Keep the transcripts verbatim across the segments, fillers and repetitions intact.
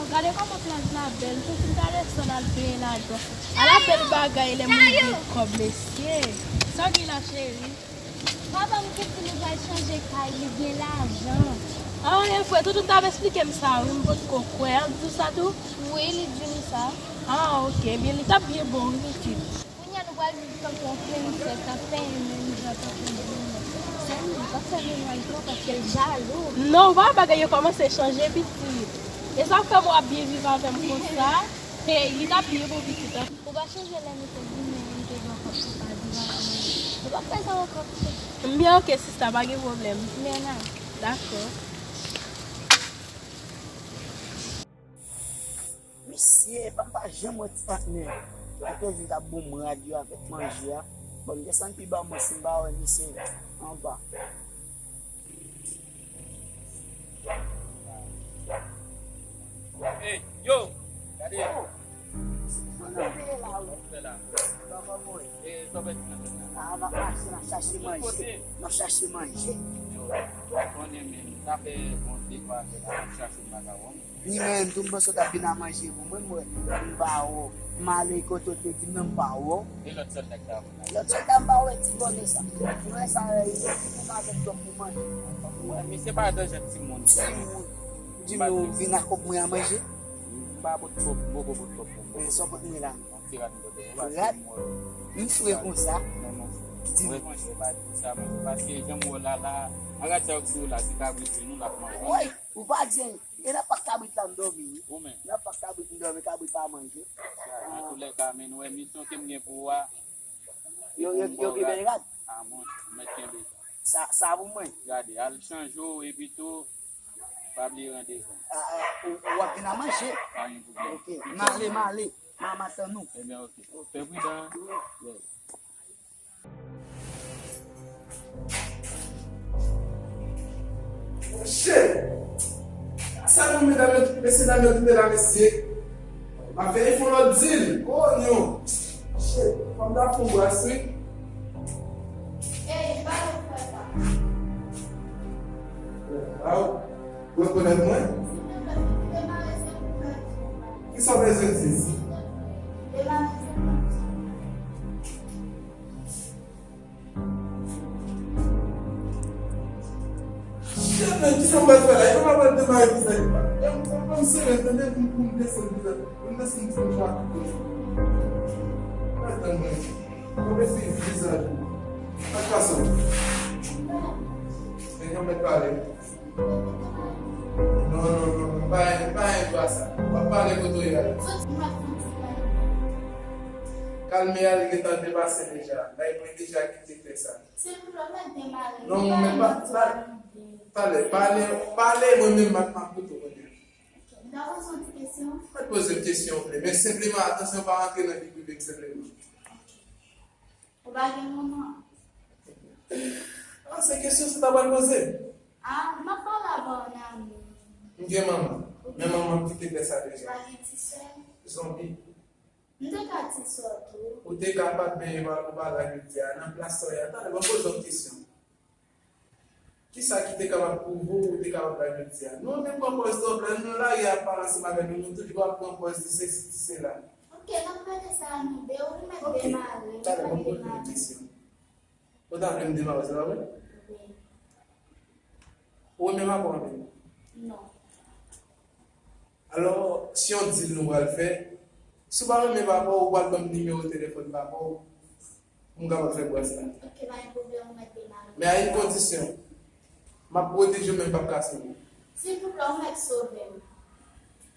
Gade kòman plaj la bèl, tou fin gade sò n al benyen ladan. Ala bèl bagay lè moun gen kòb, mesye. Sa w gen la, cheri? Papa m ki di nou pral chanje kay, li gen lajan. Ah, e vre, Toutoun t ap esplike m sa, wi, m potko kwè. L di w sa tou? Wi, li di m sa. Ah, ok, ebyen, li t ap byen bon, wi, pitit. Kounye a nou pral viv tankou yon prensès, n ap fè yon menm jan tankou yon prensès. Sèlman, pa fè menaj mwen paske l jalou. Non, w pa wè bagay yo kòmanse chanje, pitit. E sa k fè m w ap byen viv avè m konsa. Hey, li t ap byen bon, pitit, an. Ou pa sonje lè nou te goumen, ou te gen yon kòb pou pa viv avè mwen? Nou p ap fè sa ankò, pitit. Byen, ok, sista, pa gen pwoblèm. Mèna. Dakò. Mesye, pa m pa janm wè ti patnè. Li toujou t ap bon mwen radyo avèk manje a. Bon, m desann pi ba mwen si m pa wè misye anba. Ey, yo! Gade! Mwen nan peye la, wi. Sa w fè la? Sa w fè mwen? E, sa w fè ti nan zòn nan? A, m ap mache, m ap chache manje. Kote? M ap chache manje. Yo, ou konnen menm, sa fè bon de twa zè la, m ap chache m pa ka wè w. Ni menm tou, m panse w t ap vin a manje pou mwen, m wè m pa wè w. M ale kote w te di m nan, m pa wè w. E lòt sòlda k t avè w la? Lòt sòlda m pa wè ti vòlè sa. Mwen sa, li te vin avèk dòk pou manje. Wè, misye pa jan timoun. Timoun. Di m nou vin ak mwen a manje? M pa pot twòp, m poko pot twòp pou mwen. Men sa w pot mwen la? Yon ti rad m pote. Rad? M fre konsa? Non, non. Di m. Mwen manje pa di sa, manje, paske jan m wè w la, la, a rad sa yo k sou w la, se kabrit vin nou l ap manje. Woy, ou pa di anyen. E nan pak kabrit la m dòmi, wi. Ou menm? Nan pak kabrit m dòmi, kabrit pa manje. Antoulèka, men, nou wè misyon ke m gen pou ou a. Yo, yo, yo gen bèl rad. A, monchè, ou mèt kenbe sa. Sa, sa pou mwen. Gade, al chanje w, epi tou, pa bliye randevou. A, a, ou, ou ap vin a manje? Pa gen pwoblèm. Ok, m ale, m ale. M a, m a tann ou. Ebyen, ok. Fè pridan. Yes. Shit! Sa nou medam yo, mesye dam yo kite la, mesye. M ap fè efò lòt di l. Oh non! Shit! Fò m ta fon bras, wi. Ey, pa yo fè sa. Waw! Ou rekonèt mwen? Silvouplè, pitit, demare se pou mwen. Kisa w bezwen di? Silvouplè, demare se pou mwen. Shit, men, kisa m pral fè la? E pa m ap demare vizaj li pa. E m, m, m sere, tande, pou m, pou m desann vizaj, pou m desann ti mouchwa. Atann mwen. Mwen eseye vizaj ou. Ak fason. Men, yon mèt pale. Non, non, non, non, pa, pa gen dwa sa. W ap pale kote w ye a. Kalme a, li gentan depase deja. Bay mwen deja kite fè sa. Non, men pa, pa, pale, pale, pale, mwen menm m ap, m ap koute w kounye a. Mèt poze m kesyon w vle, men senpleman, atansyon, pa rantre nan vi prive m senpleman. Ou pa gen manman? Ah, se kesyon sa w ta pral poze m. Ah, m ap pale avè w nan men. M gen manman. Men manman m kite kè sa deja. Ou pa gen ti sè? Zonbi. M te ka ti sè w tou. Ou te ka pa t benyen, ou pa, ou pa la jodi a. Nan plas sa w ye a, tande, ban m poze w kesyon. Kisa ki te kapab pwouve w ou te kapab la jodi a? Nou te pran pòz twòp la, nou nan lari a pale ansanm avè nou, nou toujou ap pran pòz ti sesi, ti sela. Ok, n ap mete sa nou de, ou mèt demare, ou mèt demare. Ou ta vle m demare, se pa vre? Wi. Ou renmen papa w anpil? Non. Alò, se yon deal nou pral fè. Si w pa renmen papa w, ou pral ban m nimewo telefòn papa w pou m kapab fè bwaz la. Ok, pa gen pwoblèm, ou mèt demare. Men a yon kondisyon. M ap pwoteje w, men m p ap ka sove w. Silvouplè, ou mèt sove m.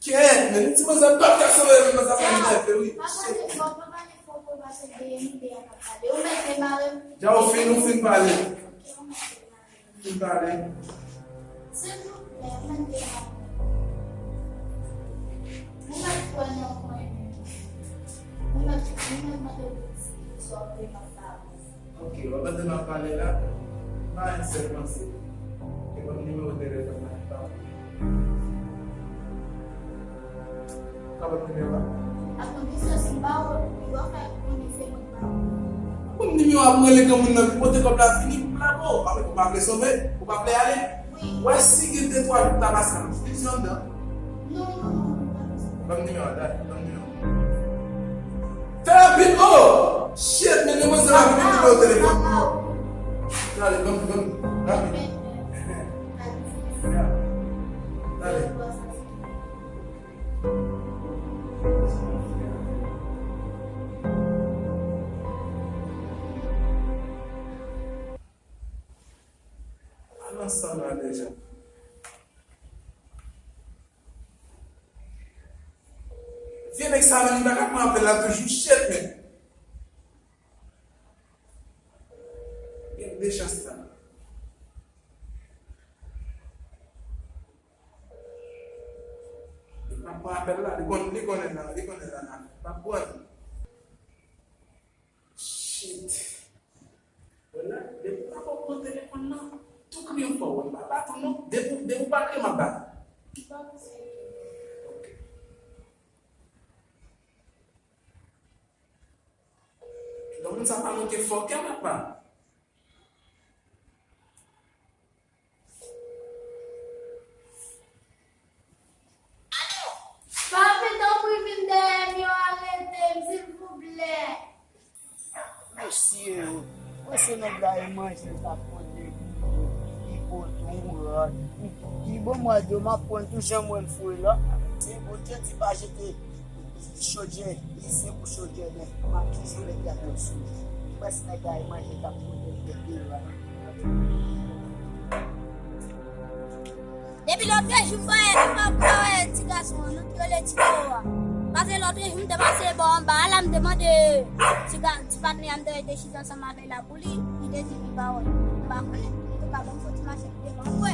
Kèt, men, ti manzè p ap ka sove m, manzè ap fè m nève, wi. Pa pale fò, pa pale fò, pou w pa se dèyè nou de a k ap pale. Ou mèt demare m. Dja ou fin, ou fin pale. Ok, ou mèt demare m. Fin pale. Silvouplè, ou mèt demare m. Ou mèt kwè nan mwen menm. Ou mèt, ou mèt mande w pou ti sa w te nan sa. Ok, w ap tande m ap pale la? Pa yon sèl panse. E ban m nimewo telefòn nan, pa. Ka ban m nimewo a? A kondisyon si m ba w li, w ap fè konnen se mwen k ba w. Ban m nimewo a pou m rele granmoun nan, pou pote kòb la fini, pou m lage w. Ou pa vle sove? Ou pa vle ale? Wi. Wè si gen de twa jou m ta pase a, m ap fizye w anndan. Non, non, non, non, pa Ban m nimewo a, dale, ban m nimewo. Fè rapid, oh! Shit, men demwazèl la vin nimewo telefòn mwen. Dale, ban m, ban m, rapid. Dale. Al ansanm la deja. Vye nèg sa menm, li pa ka pran apèl la toujou, shit, men. Gen de chans la. Li pa pran apèl la, li konn, li konnen nan, li konnen nan, nan. Li pa pran. Shit. Wè la, depi w pa pran telefòn nan, tou kriye yon fwa, wè, m pa bat ou non. Depi, depi w pa kriye, m ap bat ou. Ok. Granmoun sa pa manke fòkè, papa. Papi, tanpri vin dèyè m, yo arete m, silvouplè. Mesye, mwen se nèg la e manje l t ap pote pou mwen, ki pote yon rad, ki bon mwen di yo m ap pran tou jan mwen foure la. Se Bondye di pa jete chodyè, li se pou chodyè nèf, m ap toujou met gaz nan sou li. Près nèg la e manje t ap pote l de devan. Depi lòtrejou m pa wè, m pa, pa wè ti gason an non, ki rele Tito a. Paske lòtrejou m te pase bò anba a la, m te mande ti ga-, ti patnè a m te rete chita ansanm avè l la pou li, li te di li pa wè. M pa konnen. Antouka, ban m fè ti mache devan m wè.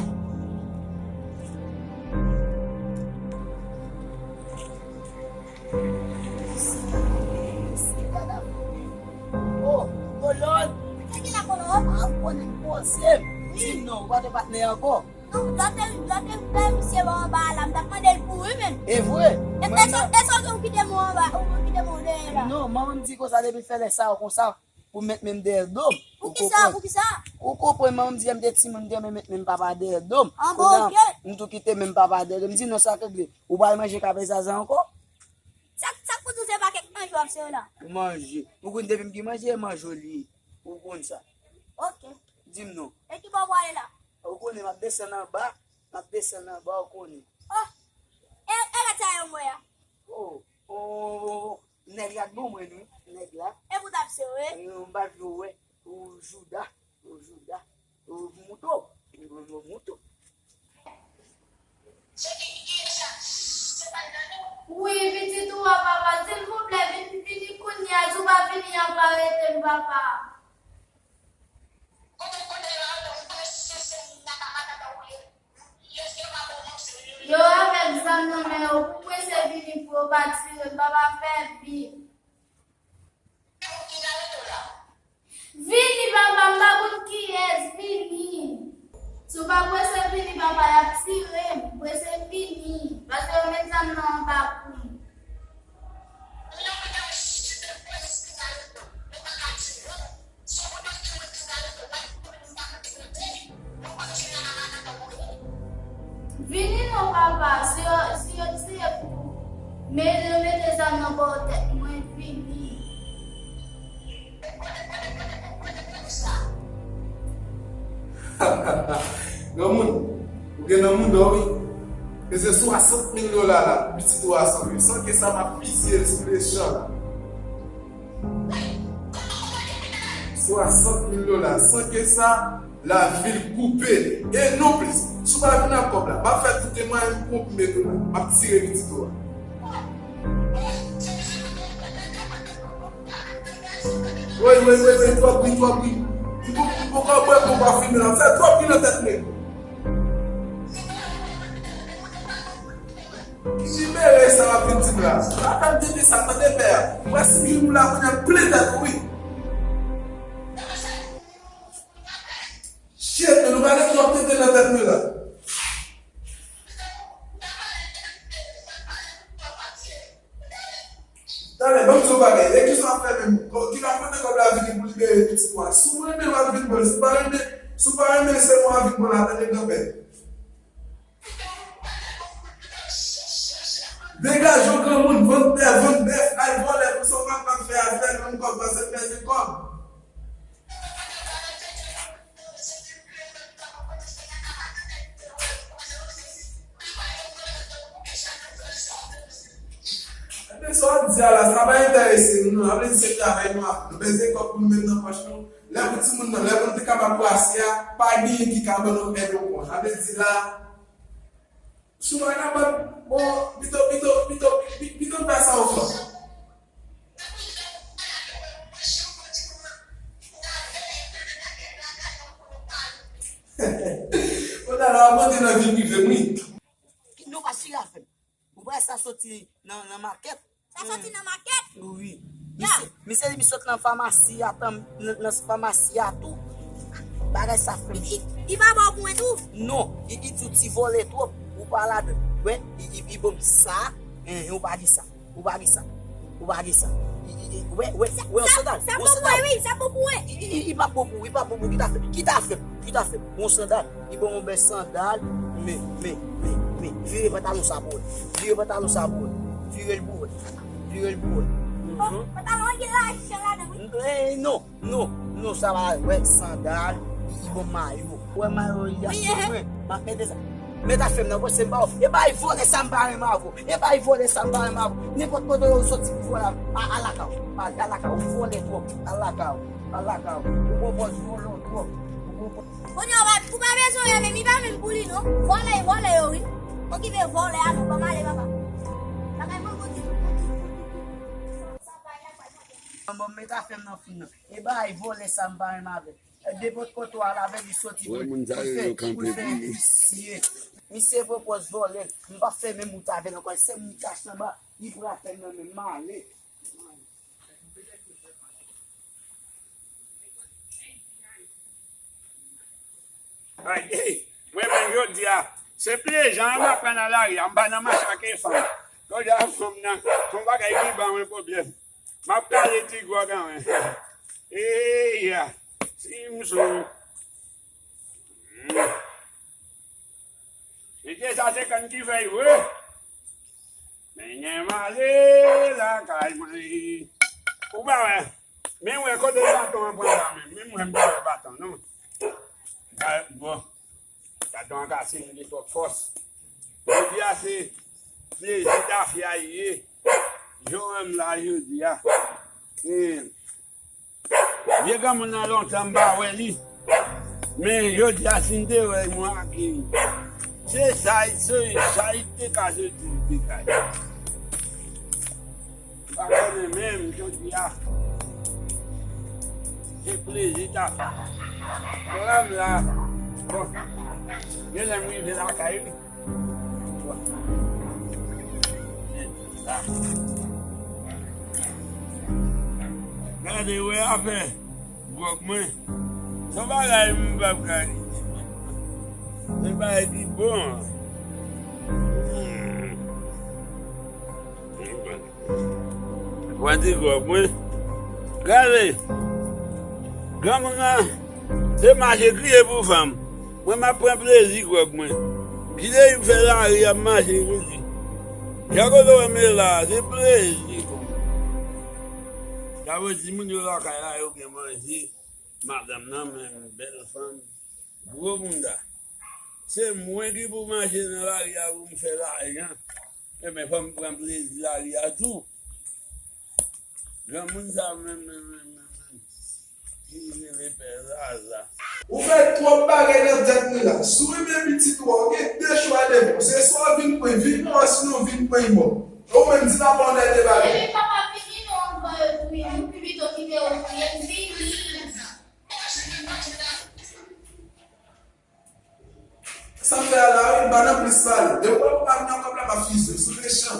Oh, Kolòn! Sa ki la, Kolòn? Ah, ou konnen m poze m. Di m non, ou pa gen patnè ankò. Non, lòt, lòt, lòt misye bò anba a la, m t ap mande l pou wi menm. E vre? E, e sa, e sa w gen ou kite mwen anba, ou kite mwen dèyè la? Non, manman m di konsa depi fè lè sa yo konsa, pou met men m dèyè do m. Poukisa, poukisa? Ou konprann, manman m di lè m te timoun, m te renmen met men papa dèyè do m. An bon, ok. M tou kite men papa dèyè do m. M di non, sa k regle. Ou pral manje kafe zaza ankò? Sa, sa k pou di w se pa kèk manje w ap sere la? Ou manje. Ou konn depi m gen manje, e manje w li ye. Ou konn sa. Ok. Di m non. E ki bò w prale la? Ou konnen m ap desann anba. M ap desann anba, ou konnen. Oh! E, e gad sa yo m wè a. Oh, oh, oh, oh. Nèg la t bon mwen wi, nèg la. E pou t ap sere? Yon bal yo wè, ou jouda, ou jouda, ou mouto, ou mouto. Wi, pitit ou a, papa, silvouplè, vin, vini kounye a, si w pa vini, y ap arete m, papa. Yo avèk zam nan men yo, pou prese vini pou yo pa tire m, papa fè vit. Vini, papa, m pa konn kiyès, vini. Si w pa prese vini, papa, y ap tire m, prese vini. Paske yo met zam nan anba kou m. Vini non, papa, si yo, si yo tire pou men yo mete zam nan bò tèt mwen, vini. Granmoun, ou gen nan mouda w wi. E se swasant mil dola la, pitit ou a sove. San ke sa, m ap fizye l sou lechan la. Swasant mil dola. San ke sa, lavi l koupe. E non plis. Si w pa vin ak kòb la, m ap fè tout mwayen m pou m mete w la. M ap tire pitit ou a. Woy, woy, woy, woy, twòp bri, twòp bri. M poko, m poko bwè, m poko fime, l ap fè twòp bri nan tèt mwen. Ki nimero sa w ap vin di m la? Pa fè m tande sa, tande pè a. Ou wè si m jwenn ou la kounye a, m plen tèt ou wi. Shit, men nou pa gen twòp tenten nan tèt mwen la. Talè, ban m di w bagay. E kisa w ap fè menm? Ki w ap pote kòb la vini pou libere pitit ou a? Si w renmen, w ap vin ban l. Si w pa renmen, si w pa renmen, se mwen w ap vin ban l la, tande granpè. Degaje w granmoun, vann tè, vann bèf, al vòlè pou sa w pa ka fè afè, menm kòb, pase pèse kòb. Ebyen, sa w ap di a la, sa pa enterese nou, non. Sa vle di se travay nou ap fè. Nou peze kòb pou nou met nan pòch nou. Lè pou timoun nan, lè pou nou te kapab brase a, pa genyen ki ka ban nou èd ou pran. Sa vle di la, si w pa kapab, bon, pito, pito, pito, pito, pito n fè sa ansanm. Kounye a la, w ap antre nan vi prive m, wi. Nou pa chire avè m. Ou wè sa soti nan, nan makèt? Sa soti nan makèt? Wi. Ya. Misye, misye li sot nan famasi a, tan, nan, nan famasi a tou. Bagay sa fè m. Li, li pa ba w pou mwen tou? Non, li, li di w ti vòlè twòp, ou pa ladan. Wè, li, li, li ban m sa, en, ou pa di sa. Ou pa gen sa. Ou pa gen sa. I, i, i, wè, wè, wè, yon sandal. Sa bon pou mwen, wi, sa bon pou mwen. I, i, i, i pa bon pou, i pa bon pou, ki ta fè, ki ta fè, ki ta fè. Yon sandal, i bon, yon bèl sandal, men, men, men, men, vire pantalon sa pou wè. Vire pantalon sa pou wè. Vire l pou wè. Vire l pou wè. Oh, pantalon an gen lajan ladan, wi. Eh, non. Non, non, sa pa wè sandal, li, li bon mayo. Wè mayo, li a sou mwen. M ap mete sa. Met afè m nan, wè se m pa w. E bay vòlè sa m pa renmen avè w. E bay vòlè sa m pa renmen avè w. Nenpòt kote w soti pou vòlè a, a lakay w. A, a lakay w. Vòlè twòp. A lakay w. A lakay w. Ou pran pòz vòlè twòp. Ou pran pòz. Kounye a, ou pa, ou pa bezwen wè menm, li pa menm pou li non. Vòlè, vòlè yo wi. Okipe vòlè a non, ban m ale papa. Lakay mwen kote. Bon, bon, met afè m nan fin nan. E bay vòlè sa m pa renmen avè l. Nenpòt kote w al avè l, li soti pou l fè, pou l fè visye. Misye pran pòz vòlè. M p ap fè menm wout avè l ankò. Se m ki kache anba, li pran afè m nan men m ale. Ay, ey, mwen menm jodi a, se plezi m ap pran nan lari a, m pa nan mache ak fanm. Jodi a fanm nan, se yon bagay ki ban mwen pwoblèm. M ap kale ti gwòg an mwen. Eya, si m sou. Hmm. Mesye, sa se kann ki fèy vre. Men nyen m ale lakay mwen. Ou pa wè. Men wè kote baton an pran la menm. Men mwen m pa wè baton non. Ba, bon. Gadon an kase m gen twòp fòs. Jodi a se plezi tafya li ye. Jan w wè m la jodi a. E, vye granmoun nan lontan m pa wè li. Men jodi a si m te wè l, mwen ak li. Se sa, se sa li te ka soti, li te ka. M pa konnen menm jodi a. Se plezi ta. Pran m la. Bon. Gen lè m rive lakay wi. Bon. Se sa. Gade, wè afè gwòg mwen. Se yon bagay m p ap ka di. Se yon bagay ki bon. Hmm. Pran ti gwòg mwen. Gade. Granmoun nan, se mache kriye pou fanm. Mwen m ap pran plezi gwòg mwen. Kite li fè lari ap mache kriye. Jan kote w wè m ye la, se plezi. Sa vle di moun yo lakay la, yo gen manje. Madanm nan menm, bèl fanm. Gwo bounda. Se mwen ki pou mache nan lari a pou m fè lajan. Ebyen, fò m pran plezi lari a tou. Granmoun sa menm, menm, menm, menm, menm. Ki rele Pè Zaza. Ou fè twòp bagay nan tèt mwen la. Si w renmen pitit ou a, ou gen de chwa devan w. Se swa w vin pran vivan, sinon w vin pran mò. Ou menm, di papa w nèt de bagay. Epi papa fini non, anvan yo touye, nou pi pito kite yo touye, fini. Sa m fè a la wi, m pa nan plis pale. Depi w wè m pa nan kòb la, m ap fize w sou lechan.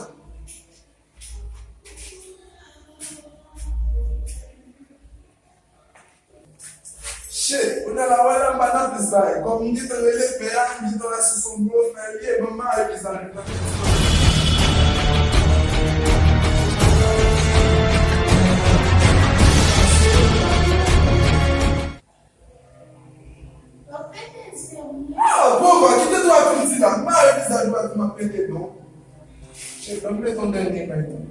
Shit, kounye a la, wè la, m pa nan plis pale. Kòm m gentan rele pè a, m gentan wè si se yon blofè li ye, ban m mare plis pale. Ah, bon, va, kite twa piti la. M pa rete sa dwat m ap pete, non. Ban m met yon dènye kay mwen.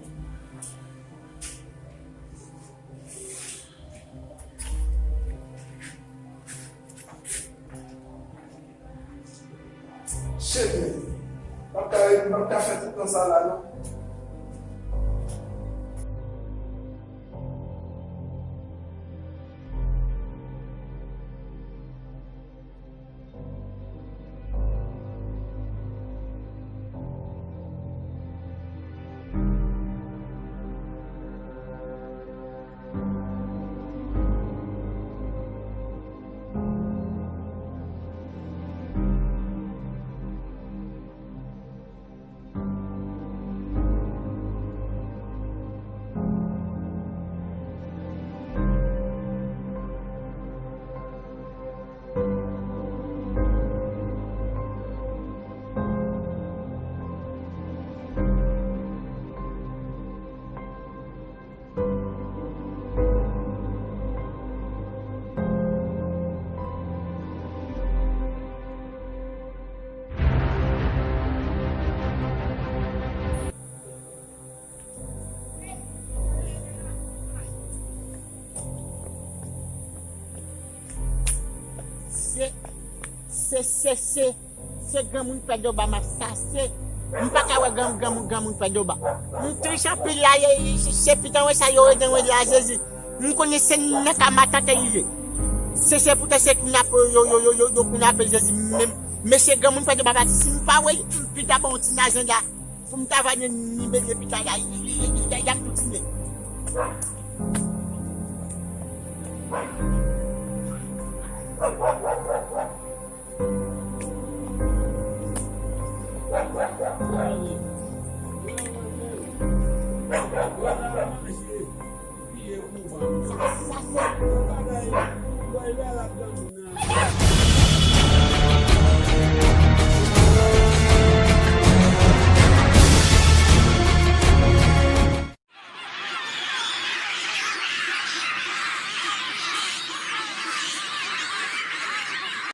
Shit, man. M p ap ka, m p ap ka fè tout tan sa la, non. Se, se, se, se, se granmoun pè djoba m ap sase. M pa ka wè gran, gran, granmoun pè djoba. M tris anpil la, ye, se, se pitan wè sa yo rete wè la, Jezi. M konnen se nan ka matant li ye. Se, se poutèt se kounye a yo, yo, yo, yo, yo kounye a apel Jezi. Men, men se granmoun pè djoba pati. Si m pa wè, m pita ba yon ti najan la. Pou m ta va ni, ni bebe pita la, y, y, y, y, y ap tou tine.